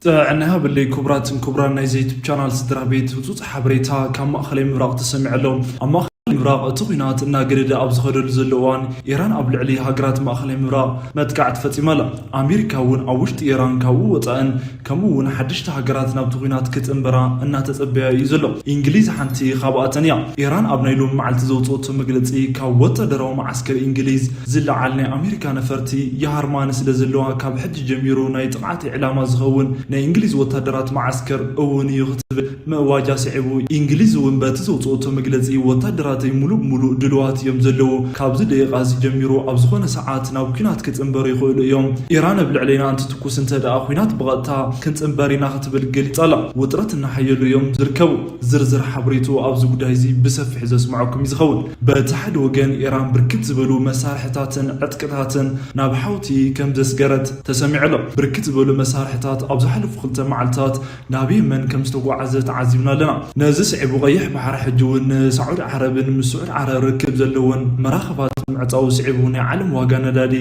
ጥዕና ይሃበለይ ክቡራትን ክቡራን ናይ ዩቱብ ቻናል ስድራ ቤት፣ ህጹጽ ሓበሬታ ካብ ማእኸላይ ምብራቕ ተሰሚዑ ኣሎ። ኣብ ማእኸላይ ምብራቕ እቲ ኲናት እናገደደ ኣብ ዝኸደሉ ዘሎ እዋን፣ ኢራን ኣብ ልዕሊ ሃገራት ማእኸላይ ምብራቕ መጥቃዕቲ ፈጺማ ኣላ። ኣሜሪካ እውን ኣብ ውሽጢ ኢራን ካብኡ ወጻእን ከምኡ እውን ሓደሽቲ ሃገራት ናብቲ ኲናት ክጽንበራ እናተጸበያ እዩ ዘሎ። እንግሊዝ ሓንቲ ካብኣተን እያ። ኢራን ኣብ ናይ ሎሚ መዓልቲ ዘውጽኦቶ መግለጺ፣ ካብ ወታደራዊ መዓስከር እንግሊዝ ዝለዓል ናይ ኣሜሪካ ነፈርቲ ይሃርማ ስለ ዘለዋ፣ ካብ ሕጂ ጀሚሩ ናይ ጥቕዓት ዕላማ ዝኸውን ናይ እንግሊዝ ወታደራት መዓስከር እውን እዩ ክትብል ምእዋጃ ስዒቡ፣ እንግሊዝ እውን በቲ ዘውጽኦቶ መግለጺ፣ ወታደራተይ ሙሉእ ብሙሉእ ድሉዋት እዮም ዘለዉ፣ ካብዚ ደቂቓ እዚ ጀሚሩ ኣብ ዝኾነ ሰዓት ናብ ኲናት ክጽንበሩ ይኽእሉ እዮም። ኢራን ኣብ ልዕሌና እንትትኩስ እንተ ደኣ ኲናት ብቐጥታ ክንጽንበር ኢና ክትብል ገሊጻ ኣላ። ውጥረት እናሓየሉ እዮም ዝርከቡ። ዝርዝር ሓበሬቱ ኣብዚ ጉዳይ እዚ ብሰፊሕ ዘስምዐኩም እዩ ዝኸውን። በቲ ሓደ ወገን ኢራን ብርክት ዝበሉ መሳርሕታትን ዕጥቅታትን ናብ ሓውቲ ከም ዘስገረት ተሰሚዑ ኣሎ። ብርክት ዝበሉ መሳርሕታት ኣብ ዝሓለፉ ክልተ መዓልታት ናብ የመን ከም ዝተጓዓዘ ተዓዚብና ኣለና። ነዚ ስዒቡ ቀይሕ ባሕሪ ሕጂ እውን ንሳዑዲ ዓረብን ምስ ስዑዲ ዓረብ ርክብ ዘለወን መራኽባት ምዕጻው ስዒቡ ናይ ዓለም ዋጋ ነዳዲ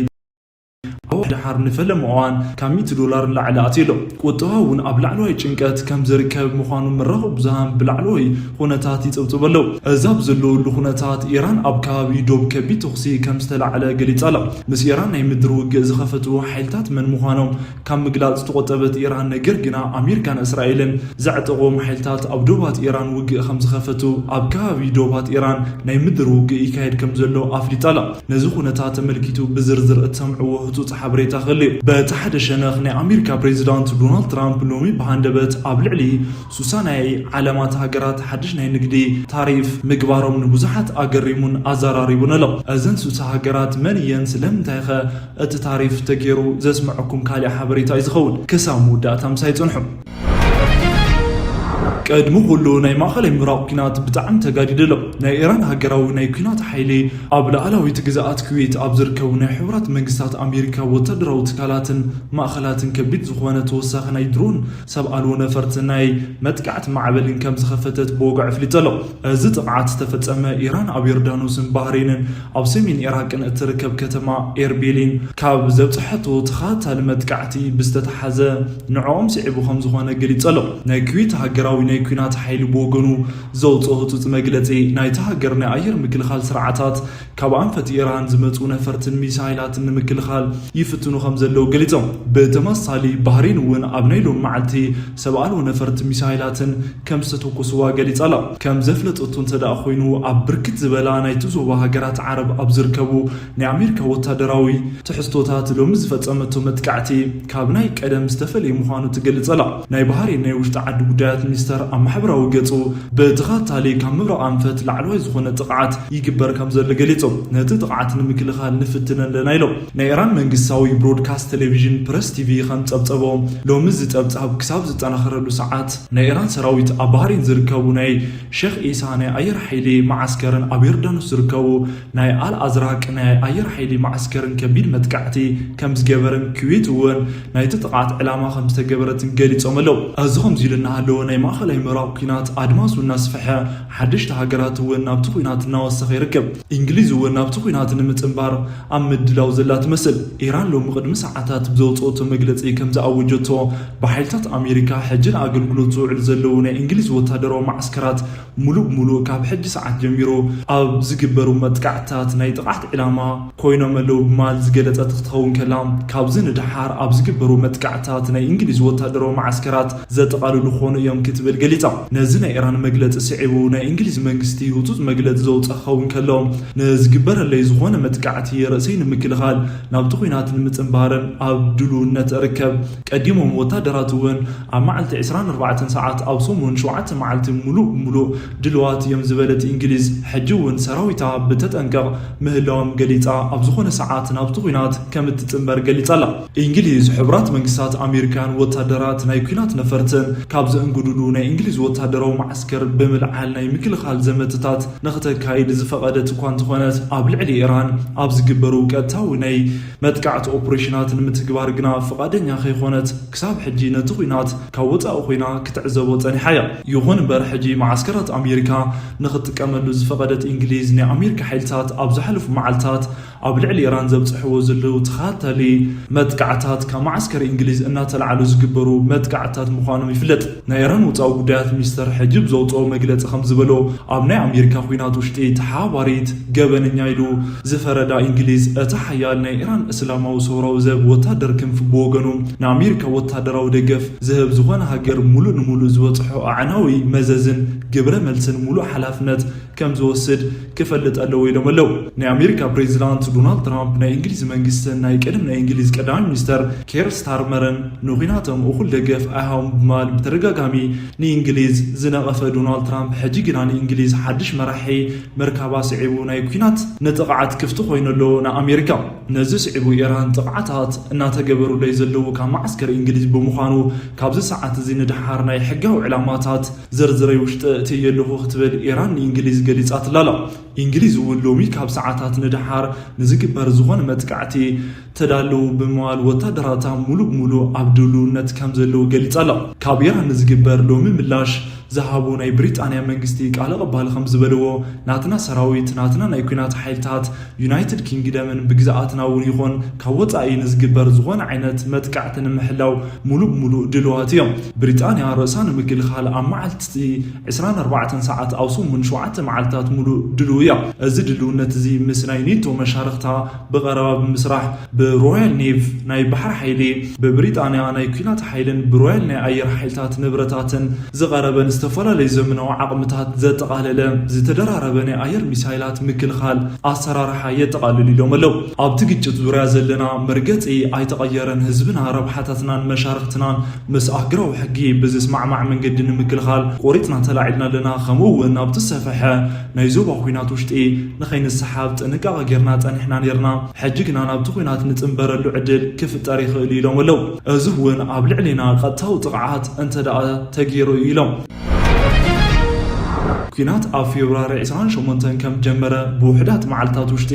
ኣብ ደሓር ንፈለማ እዋን ካብ ሚእቲ ዶላር ንላዕሊ ኣትዩ ኣሎ። ቁጠባ እውን ኣብ ላዕለዋይ ጭንቀት ከም ዝርከብ ምዃኑ መራኸቢ ብዙሃን ብላዕለዋይ ኩነታት ይጽብጽቡ ኣለዉ። እዚ ኣብ ዘለወሉ ኩነታት ኢራን ኣብ ከባቢ ዶብ ከቢድ ተኹሲ ከም ዝተላዕለ ገሊጻ ኣላ። ምስ ኢራን ናይ ምድሪ ውግእ ዝኸፈቱ ሓይልታት መን ምዃኖም ካብ ምግላጽ ዝተቖጠበት ኢራን፣ ነገር ግና ኣሜሪካን እስራኤልን ዘዕጠቕዎም ሓይልታት ኣብ ዶባት ኢራን ውግእ ከም ዝኸፈቱ፣ ኣብ ከባቢ ዶባት ኢራን ናይ ምድሪ ውግእ ይካየድ ከም ዘሎ ኣፍሊጣ ኣላ። ነዚ ኩነታት ተመልኪቱ ብዝርዝር እትሰምዕዎ ህጹጽ ሓበሬታ ክህሉ እዩ። በቲ ሓደ ሸነኽ ናይ ኣሜሪካ ፕሬዚዳንት ዶናልድ ትራምፕ ሎሚ ብሃንደበት ኣብ ልዕሊ ሱሳ ናይ ዓለማት ሃገራት ሓድሽ ናይ ንግዲ ታሪፍ ምግባሮም ንብዙሓት ኣገሪሙን ኣዘራሪቡን ኣሎ። እዘን ሱሳ ሃገራት መን እየን? ስለምንታይ ኸ እቲ ታሪፍ ተገይሩ? ዘስምዐኩም ካልእ ሓበሬታ እዩ ዝኸውን። ክሳብ መወዳእታ ምሳይ ጽንሑ። ቅድሚ ኩሉ ናይ ማእኸላይ ምብራቕ ኲናት ብጣዕሚ ተጋዲዱ ኣሎ። ናይ ኢራን ሃገራዊ ናይ ኲናት ሓይሊ ኣብ ሉዓላዊት ግዝኣት ኩዌት ኣብ ዝርከቡ ናይ ሕቡራት መንግስታት ኣሜሪካ ወታደራዊ ትካላትን ማእኸላትን ከቢድ ዝኾነ ተወሳኺ ናይ ድሮን ሰብ ኣልቦ ነፈርቲ ናይ መጥቃዕቲ ማዕበልን ከም ዝኸፈተት ብወግዒ ኣፍሊጡ ኣሎ። እዚ ጥቕዓት ዝተፈጸመ ኢራን ኣብ ዮርዳኖስን ባህሬንን ኣብ ሰሜን ኢራቅን እትርከብ ከተማ ኤርቢልን ካብ ዘብጽሐቶ ተኸታታሊ መጥቃዕቲ ብዝተተሓዘ ንዕኦም ስዒቡ ከም ዝኾነ ገሊጹ ኣሎ። ናይ ኩዌት ሃገራዊ ናይ ኲናት ሓይሊ ብወገኑ ዘውጽኦ ህጹጽ መግለጺ፣ ናይታ ሃገር ናይ ኣየር ምክልኻል ስርዓታት ካብ ኣንፈት ኢራን ዝመጹ ነፈርትን ሚሳይላትን ንምክልኻል ይፍትኑ ከም ዘለዉ ገሊጾም። ብተመሳሳሊ ባህሬን እውን ኣብ ናይ ሎሚ መዓልቲ ሰብ ኣልቦ ነፈርቲ ሚሳይላትን ከም ዝተተኮስዋ ገሊጻ ኣላ። ከም ዘፍለጠቶ እንተ ደኣ ኮይኑ፣ ኣብ ብርክት ዝበላ ናይቲ ዞባ ሃገራት ዓረብ ኣብ ዝርከቡ ናይ ኣሜሪካ ወታደራዊ ትሕዝቶታት ሎሚ ዝፈጸመቶ መጥቃዕቲ ካብ ናይ ቀደም ዝተፈለየ ምዃኑ ትገልጽ ኣላ። ናይ ባህሬን ናይ ውሽጢ ዓዲ ጉዳያት ሚኒስተር ኣብ ማሕበራዊ ገጹ ብተኸታታሊ ካብ ምብራቕ ኣንፈት ላዕለዋይ ዝኾነ ጥቕዓት ይግበር ከም ዘሎ ገሊጹ። ነቲ ጥቕዓት ንምክልኻል ንፍትን ኣለና ኢሎም። ናይ ኢራን መንግስታዊ ብሮድካስት ቴሌቪዥን ፕረስ ቲቪ ከም ጸብጸቦ፣ ሎሚ እዚ ጸብጻብ ክሳብ ዝጠናኸረሉ ሰዓት ናይ ኢራን ሰራዊት ኣብ ባህሬን ዝርከቡ ናይ ሼኽ ኢሳ ናይ ኣየር ሓይሊ መዓስከርን ኣብ ዮርዳኖስ ዝርከቡ ናይ ኣል ኣዝራቅ ናይ ኣየር ሓይሊ መዓስከርን ከቢድ መጥቃዕቲ ከም ዝገበረን ኩዌት እውን ናይቲ ጥቕዓት ዕላማ ከም ዝተገበረትን ገሊጾም ኣለዉ። እዚ ከምዚ ኢሉ እናሃለወ ናይ ማእኸላይ ምብራቕ ኲናት ኣድማሱ እናስፍሐ ሓደሽቲ ሃገራት እውን ናብቲ ኲናት እናወሰኸ ይርከብ። እንግሊዝ እውን ናብቲ ኲናት ንምጽንባር ኣብ ምድላው ዘላ ትመስል። ኢራን ሎሚ ቅድሚ ሰዓታት ብዘውጽኦቶ መግለጺ ከም ዝኣወጀቶ ብሓይልታት ኣሜሪካ ሕጂ ንኣገልግሎት ዝውዕሉ ዘለዉ ናይ እንግሊዝ ወታደራዊ መዓስከራት ሙሉእ ብሙሉእ ካብ ሕጂ ሰዓት ጀሚሩ ኣብ ዝግበሩ መጥቃዕትታት ናይ ጥቕዓት ዕላማ ኮይኖም ኣለዉ ብምባል ዝገለጸት ክትኸውን ከላ፣ ካብዚ ንደሓር ኣብ ዝግበሩ መጥቃዕትታት ናይ እንግሊዝ ወታደራዊ መዓስከራት ዘጠቓልሉ ክኾኑ እዮም ክትብል ገሊጻ። ነዚ ናይ ኢራን መግለጺ ስዒቡ ናይ እንግሊዝ መንግስቲ ህጹጽ መግለጺ ዘውጽእ ክኸውን ከሎ፣ ንዝግበረለይ ዝኾነ መጥቃዕቲ ርእሰይ ንምክልኻል ናብቲ ኲናት ንምጽንባርን ኣብ ድልውነት እርከብ። ቀዲሞም ወታደራት እውን ኣብ መዓልቲ ዕስራን ኣርባዕተን ሰዓት ኣብ ሰሙን ሸውዓተ መዓልቲ ሙሉእ ብሙሉእ ድልዋት እዮም ዝበለት እንግሊዝ፣ ሕጂ እውን ሰራዊታ ብተጠንቀቕ ምህላዎም ገሊጻ፣ ኣብ ዝኾነ ሰዓት ናብቲ ኲናት ከም እትጽንበር ገሊጻ ኣላ። እንግሊዝ፣ ሕቡራት መንግስታት ኣሜሪካን ወታደራት ናይ ኲናት ነፈርትን ካብ ዘእንግዱሉ ናይ እንግሊዝ ወታደራዊ መዓስከር ብምልዓል ናይ ምክልኻል ዘመተታት ንኽተካይድ ዝፈቐደት እኳ እንተኾነት፣ ኣብ ልዕሊ ኢራን ኣብ ዝግበሩ ቀጥታዊ ናይ መጥቃዕቲ ኦፕሬሽናት ንምትግባር ግና ፍቓደኛ ከይኾነት፣ ክሳብ ሕጂ ነቲ ኲናት ካብ ወጻኢ ኮይና ክትዕዘቦ ጸኒሓ እያ። ይኹን እምበር፣ ሕጂ መዓስከራት ኣሜሪካ ንኽትጥቀመሉ ዝፈቐደት እንግሊዝ፣ ናይ ኣሜሪካ ሓይልታት ኣብ ዝሓለፉ መዓልታት ኣብ ልዕሊ ኢራን ዘብፅሕዎ ዘለዉ ተኸታታሊ መጥቃዕታት ካብ መዓስከር እንግሊዝ እናተላዕሉ ዝግበሩ መጥቃዕታት ምዃኖም ይፍለጥ። ናይ ኢራን ውፃዊ ጉዳያት ሚኒስተር ሕጂ ብዘውፅኦ መግለፂ ከም ዝበሎ፣ ኣብ ናይ ኣሜሪካ ኲናት ውሽጢ ተሓባሪት ገበነኛ ኢሉ ዝፈረዳ እንግሊዝ፣ እቲ ሓያል ናይ ኢራን እስላማዊ ሰውራዊ ዘብ ወታደር ክንፍ ብወገኑ፣ ንኣሜሪካ ወታደራዊ ደገፍ ዝህብ ዝኾነ ሃገር ሙሉእ ንሙሉእ ዝበፅሖ ኣዕናዊ መዘዝን ግብረ መልስን ሙሉእ ሓላፍነት ከም ዝወስድ ክፈልጥ ኣለዎ ኢሎም ኣለዉ። ናይ ኣሜሪካ ፕሬዚዳንት ዶናልድ ትራምፕ ናይ እንግሊዝ መንግስትን ናይ ቅድም ናይ እንግሊዝ ቀዳማይ ሚኒስተር ኬር ስታርመርን ንኹናቶም እኹል ደገፍ ኣይሃቡን ብምባል ብተደጋጋሚ ንእንግሊዝ ዝነቐፈ ዶናልድ ትራምፕ፣ ሕጂ ግና ንእንግሊዝ ሓድሽ መራሒ ምርካባ ስዒቡ ናይ ኲናት ንጥቕዓት ክፍቲ ኮይኑ ኣሎ ንኣሜሪካ። ነዚ ስዒቡ ኢራን ጥቕዓታት እናተገበሩለይ ዘለዉ ካብ መዓስከር እንግሊዝ ብምዃኑ፣ ካብዚ ሰዓት እዚ ንደሓር ናይ ሕጋዊ ዕላማታት ዝርዝረይ ውሽጢ እትየ ኣለኹ ክትብል ኢራን ንእንግሊዝ ገሊጻትላ ኣላ። እንግሊዝ እውን ሎሚ ካብ ሰዓታት ንደሓር ንዝግበር ዝኾነ መጥቃዕቲ ተዳለዉ ብምባል ወታደራታ ሙሉእ ብሙሉእ ኣብ ድልውነት ከም ዘለዉ ገሊጻ ኣላ። ካብ ኢራን ንዝግበር ሎሚ ምላሽ ዝሃቡ ናይ ብሪጣንያ መንግስቲ ቃል ኣቐባሊ ከም ዝበልዎ፣ ናትና ሰራዊት፣ ናትና ናይ ኲናት ሓይልታት ዩናይትድ ኪንግደምን ብግዝኣትና እውን ይኹን ካብ ወጻኢ ንዝግበር ዝኾነ ዓይነት መጥቃዕቲ ንምሕላው ሙሉእ ብሙሉእ ድልዋት እዮም። ብሪጣንያ ርእሳ ንምክልኻል ኣብ መዓልቲ ዕስራን ኣርባዕተን ሰዓት ኣብ ሰሙን ሸውዓተ መዓልታት ሙሉእ ድልው እያ። እዚ ድልውነት እዚ ምስ ናይ ኔቶ መሻርኽታ ብቐረባ ብምስራሕ ብሮያል ኔቭ ናይ ባሕሪ ሓይሊ፣ ብብሪጣንያ ናይ ኲናት ሓይልን ብሮያል ናይ ኣየር ሓይልታት ንብረታትን ዝቐረበን ዝተፈላለዩ ዘመናዊ ዓቕምታት ዘጠቓለለ ዝተደራረበ ናይ ኣየር ሚሳይላት ምክልኻል ኣሰራርሓ የጠቓልል ኢሎም ኣለዉ። ኣብቲ ግጭት ዙርያ ዘለና መርገጺ ኣይተቐየረን፣ ህዝብና፣ ረብሓታትናን መሻርኽትናን ምስ ኣህጉራዊ ሕጊ ብዝስማዕማዕ መንገዲ ንምክልኻል ቆሪጽና ተላዒልና ኣለና። ከምኡ እውን ኣብቲ ዝሰፍሐ ናይ ዞባ ኲናት ውሽጢ ንኸይንሰሓብ ጥንቃቐ ጌርና ጸኒሕና ኔርና። ሕጂ ግና ናብቲ ኲናት ንጽንበረሉ ዕድል ክፍጠር ይኽእል እዩ ኢሎም ኣለዉ። እዚ እውን ኣብ ልዕሌና ቀጥታዊ ጥቕዓት እንተ ደኣ ተገይሩ እዩ ኢሎም። ኲናት ኣብ ፌብራሪ ዕስራን ሸሞንተን ከም ጀመረ ብውሑዳት መዓልታት ውሽጢ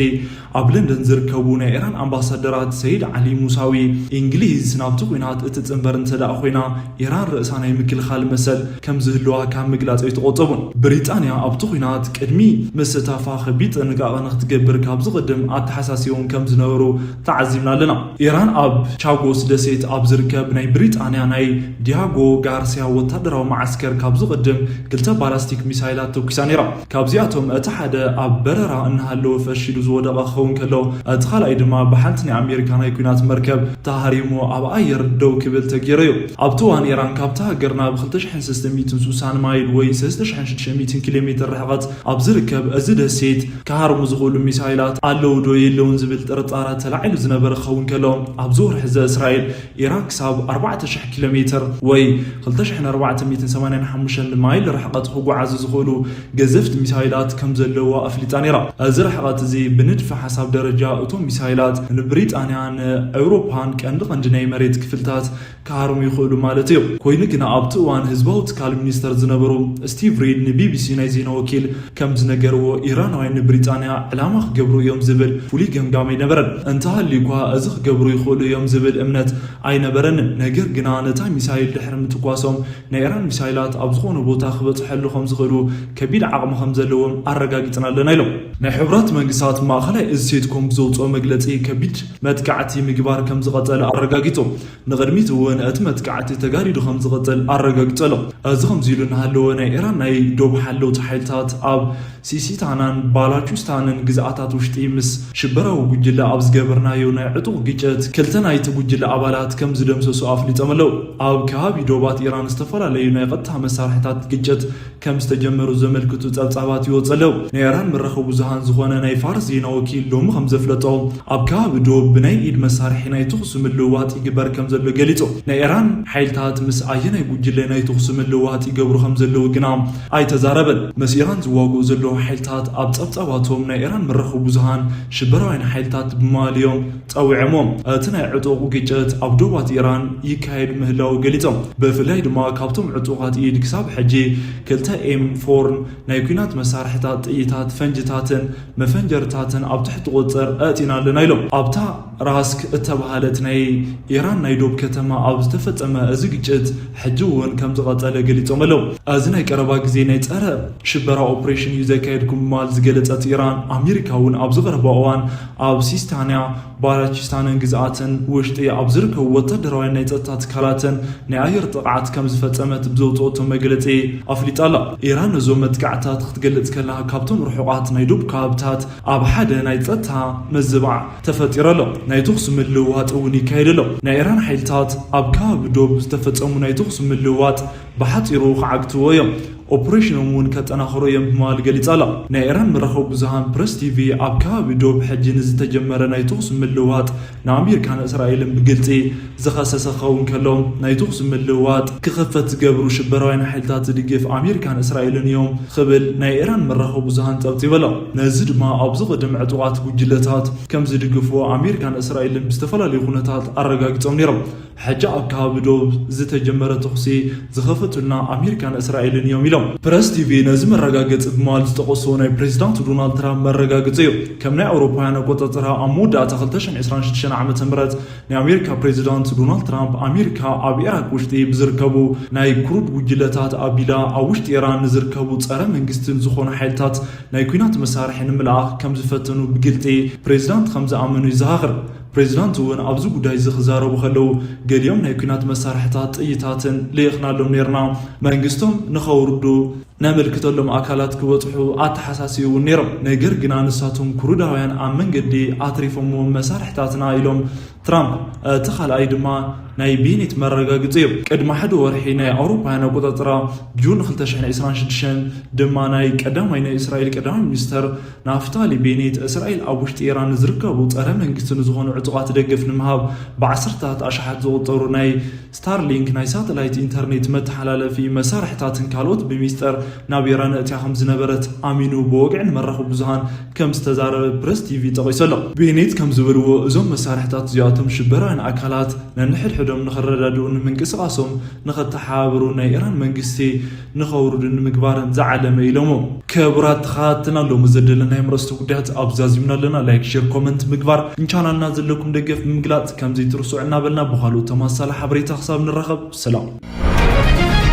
ኣብ ለንደን ዝርከቡ ናይ ኢራን ኣምባሳደራት ሰይድ ዓሊ ሙሳዊ፣ እንግሊዝ ናብቲ ኲናት እትጽንበር እንተ ደኣ ኮይና፣ ኢራን ርእሳ ናይ ምክልኻል መሰል ከም ዝህልዋ ካብ ምግላጽ ኣይተቖጠቡን። ብሪጣንያ ኣብቲ ኲናት ቅድሚ ምስታፋ ከቢድ ጥንቃቐ ንክትገብር ካብ ዝቕድም ኣተሓሳሲቦም ከም ዝነበሩ ተዓዚብና ኣለና። ኢራን ኣብ ቻጎስ ደሴት ኣብ ዝርከብ ናይ ብሪጣንያ ናይ ዲያጎ ጋርሲያ ወታደራዊ መዓስከር ካብ ዝቕድም ክልተ ባላስቲክ ሚሳይላት ተኲሳ ነይራ። ካብዚኣቶም እቲ ሓደ ኣብ በረራ እናሃለወ ፈሺሉ ዝወደቐ ክኸውን ከሎ፣ እቲ ካልኣይ ድማ ብሓንቲ ናይ ኣሜሪካ ናይ ኲናት መርከብ ተሃሪሙ ኣብ ኣየር ደው ክብል ተገይሩ እዩ። ኣብቲ እዋን ኢራን ካብታ ሃገር ናብ ክልተ ሽሕን ሰለስተ ሚእትን ስሳን ማይል ወይ ሰለስተ ሽሕን ሽዱሽተ ሚእትን ኪሎ ሜትር ርሕቐት ኣብ ዝርከብ እዚ ደሴት ክሃርሙ ዝኽእሉ ሚሳይላት ኣለዉ ዶ የለውን ዝብል ጥርጣረ ተላዒሉ ዝነበረ ክኸውን ከሎ፣ ኣብዚ ወርሒ እዚ እስራኤል ኢራን ክሳብ ኣርባዕተ ሽሕ ኪሎ ሜትር ወይ ክልተ ሽሕን ኣርባዕተ ሚእትን ሰማንያን ሓሙሽተን ማይል ርሕቐት ክጓዓዙ ዝኽእሉ ገዘፍቲ ሚሳይላት ከም ዘለዋ ኣፍሊጣ ነይራ። እዚ ርሕቐት እዚ ብንድፈ ሓሳብ ደረጃ እቶም ሚሳይላት ንብሪጣንያን ኤውሮፓን ቀንዲ ቀንዲ ናይ መሬት ክፍልታት ክሃርሙ ይኽእሉ ማለት እዩ። ኮይኑ ግና ኣብቲ እዋን ህዝባዊ ትካል ሚኒስተር ዝነበሩ ስቲቭ ሪድ ንቢቢሲ ናይ ዜና ወኪል ከም ዝነገርዎ፣ ኢራናውያን ንብሪጣንያ ዕላማ ክገብሩ እዮም ዝብል ፍሉይ ገምጋም ኣይነበረን። እንተሃልዩ እኳ እዚ ክገብሩ ይኽእሉ እዮም ዝብል እምነት ኣይነበረንን። ነገር ግና ነታ ሚሳይል ድሕሪ ምትኳሶም ናይ ኢራን ሚሳይላት ኣብ ዝኾነ ቦታ ክበጽሐሉ ከም ዝኽእሉ ከቢድ ዓቕሚ ከም ዘለዎም ኣረጋጊጽና ኣለና ኢሎም። ናይ ሕቡራት መንግስታት ማእኸላይ እዝ ሴትኮም ብዘውፅኦ መግለጺ ከቢድ መጥቃዕቲ ምግባር ከም ዝቐጸለ ኣረጋጊጹ። ንቕድሚት እውን እቲ መጥቃዕቲ ተጋዲዱ ከም ዝቕጽል ኣረጋጊጹ ኣሎ። እዚ ከምዚ ኢሉ እናሃለወ ናይ ኢራን ናይ ዶብ ሓለውቲ ሓይልታት ኣብ ሲሲታናን ባላቹስታንን ግዝኣታት ውሽጢ ምስ ሽበራዊ ጉጅለ ኣብ ዝገበርናዮ ናይ ዕጡቕ ግጭት ክልተ ናይቲ ጉጅለ ኣባላት ከም ዝደምሰሱ ኣፍሊጦም ኣለዉ። ኣብ ከባቢ ዶባት ኢራን ዝተፈላለዩ ናይ ቐጥታ መሳርሕታት ግጭት ከም ዝተጀመሩ ዘመልክቱ ጸብጻባት ይወጹ ኣለዉ። ናይ ኢራን መራኸቢ ብዙሃን ዝኾነ ናይ ፋርስ ዜና ወኪል ሎሚ ከም ዘፍለጦ፣ ኣብ ከባቢ ዶብ ብናይ ኢድ መሳርሒ ናይ ተኹሲ ምልውዋጥ ይግበር ከም ዘሎ ገሊጹ። ናይ ኢራን ሓይልታት ምስ ኣየናይ ጉጅለ ናይ ተኹሲ ምልውዋጥ ይገብሩ ከም ዘለዉ ግና ኣይተዛረበን። ምስ ኢራን ዝዋግኡ ዘለዉ ሓይልታት ኣብ ጸብጻባቶም ናይ ኢራን መራኸቢ ብዙሃን ሽበራውያን ሓይልታት ብምባል እዮም ጸዊዖሞ። እቲ ናይ ዕጡቕ ግጭት ኣብ ዶባት ኢራን ይካየድ ምህላዉ ገሊጾም። ብፍላይ ድማ ካብቶም ዕጡቓት ኢድ ክሳብ ሕጂ ክልተ ኤም ፎር ናይ ኲናት መሳርሕታት፣ ጥይታት፣ ፈንጅታትን መፈንጀርታትን ኣብ ትሕቲ ቁጽጽር ኣእቲና ኣለና ኢሎም። ኣብታ ራስክ እተባህለት ናይ ኢራን ናይ ዶብ ከተማ ኣብ ዝተፈጸመ እዚ ግጭት ሕጂ እውን ከም ዝቐጸለ ገሊጾም ኣለዉ። እዚ ናይ ቀረባ ግዜ ናይ ጸረ ሽበራ ኦፕሬሽን እዩ ዘካየድኩም ብምባል ዝገለጸት ኢራን፣ ኣሜሪካ እውን ኣብዚ ቀረባ እዋን ኣብ ሲስታንያ፣ ባላቺስታንን ግዝኣትን ውሽጢ ኣብ ዝርከቡ ወታደራውያን ናይ ጸጥታ ትካላትን ናይ ኣየር ጥቕዓት ከም ዝፈጸመት ብዘውፅኦቶ መግለጺ ኣፍሊጣ ኣላ። ኢራን ነዞም መጥቃዕታት ክትገልጽ ከላ፣ ካብቶም ርሑቓት ናይ ዶብ ከባብታት ኣብ ሓደ ናይ ጸጥታ ምዝባዕ ተፈጢሩ ኣሎ። ናይ ተኹሲ ምልውዋጥ እውን ይካየድ ኣሎ። ናይ ኢራን ሓይልታት ኣብ ከባቢ ዶብ ዝተፈጸሙ ናይ ተኹሲ ምልውዋጥ ብሓጺሩ ክዓግትዎ እዮም፣ ኦፕሬሽኖም እውን ከጠናኽሩ እዮም ብምባል ገሊጻ ኣላ። ናይ ኢራን መራኸቢ ብዙሃን ፕረስ ቲቪ ኣብ ከባቢ ዶብ ሕጂ ንዝተጀመረ ናይ ተኹሲ ምልውዋጥ ንኣሜሪካን እስራኤልን ብግልጺ ዝኸሰሰ ክኸውን ከሎ፣ ናይ ተኹሲ ምልውዋጥ ክኽፈት ዝገብሩ ሽበራውያን ሓይልታት ዝድግፍ ኣሜሪካን እስራኤልን እዮም ክብል ናይ ኢራን መራኸቢ ብዙሃን ጸብጺቡ ኣሎ። ነዚ ድማ ኣብዚ ቅድም ዕጡቓት ጉጅለታት ከም ዝድግፍዎ ኣሜሪካን እስራኤልን ብዝተፈላለዩ ኩነታት ኣረጋጊጾም ነይሮም። ሕጂ ኣብ ከባቢ ዶብ ዝተጀመረ ተኹሲ ዝኸፈቱልና ኣሜሪካን እስራኤልን እዮም ኢሎም። ፕረስ ቲቪ ነዚ መረጋገጺ ብምባል ዝጠቐሶ ናይ ፕሬዚዳንት ዶናልድ ትራምፕ መረጋገጺ እዩ። ከም ናይ ኣውሮፓውያን ኣቆጻጽራ ኣብ መወዳእታ ክልተ ሽሕን ዕስራን ሽዱሽተን ዓመተ ምህረት ናይ ኣሜሪካ ፕሬዚዳንት ዶናልድ ትራምፕ ኣሜሪካ ኣብ ኢራቅ ውሽጢ ብዝርከቡ ናይ ኩርድ ጉጅለታት ኣቢላ ኣብ ውሽጢ ኢራን ንዝርከቡ ጸረ መንግስትን ዝኾኑ ሓይልታት ናይ ኲናት መሳርሒ ንምልኣኽ ከም ዝፈተኑ ብግልጺ ፕሬዚዳንት ከም ዝኣመኑ ይዘኻኽር። ፕሬዚዳንት እውን ኣብዚ ጉዳይ እዚ ክዛረቡ ከለዉ፣ ገሊኦም ናይ ኲናት መሳርሕታት ጥይታትን ልኢኽናሎም ነይርና፣ መንግስቶም ንኸውርዱ ነመልክተሎም ኣካላት ክበጽሑ ኣተሓሳሲቡ እውን ነይሮም። ነገር ግና ንሳቶም ኩርዳውያን ኣብ መንገዲ ኣትሪፎምዎም መሳርሕታትና ኢሎም ትራምፕ። እቲ ካልኣይ ድማ ናይ ቤኔት መረጋግጺ እዩ። ቅድሚ ሓደ ወርሒ ናይ ኣውሮፓውያን ኣቆጻጽራ ጁን ክልተ ሽሕን ዕስራን ሽዱሽተን ድማ ናይ ቀዳማይ ናይ እስራኤል ቀዳማይ ሚኒስተር ናፍታሊ ቤኔት እስራኤል ኣብ ውሽጢ ኢራን ንዝርከቡ ጸረ መንግስቲ ንዝኾኑ ዕጡቓት ደገፍ ንምሃብ ብዓሰርታት ኣሽሓት ዝቑጸሩ ናይ ስታርሊንክ ናይ ሳተላይት ኢንተርኔት መተሓላለፊ መሳርሕታትን ካልኦት ብሚስጥር ናብ ኢራን እትያ ከም ዝነበረት ኣሚኑ ብወግዒ ንመራኸቢ ብዙሃን ከም ዝተዛረበ ፕረስ ቲቪ ጠቒሱ ኣሎ። ቤኔት ከም ዝበልዎ፣ እዞም መሳርሕታት እዚኣቶም ሽበራውያን ኣካላት ነንሕድሕዶም ንኽረዳድኡ ንምንቅስቓሶም ንኸተሓባብሩ ናይ ኢራን መንግስቲ ንኸውርዱ ንምግባር ዝዓለመ ኢሎሞ። ክቡራት ተኸታተልና ሎሚ ዘደለናዮም ርእስተ ጉዳያት ኣብዚ ዛዚምና ኣለና። ላይክ፣ ሼር፣ ኮመንት ምግባር ንቻናልና ዘለኩም ደገፍ ብምግላጽ ከምዘይትርስዑ እናበልና ብኻልኦት ተመሳሳሊ ሓበሬታ ክሳብ ንራኸብ ሰላም።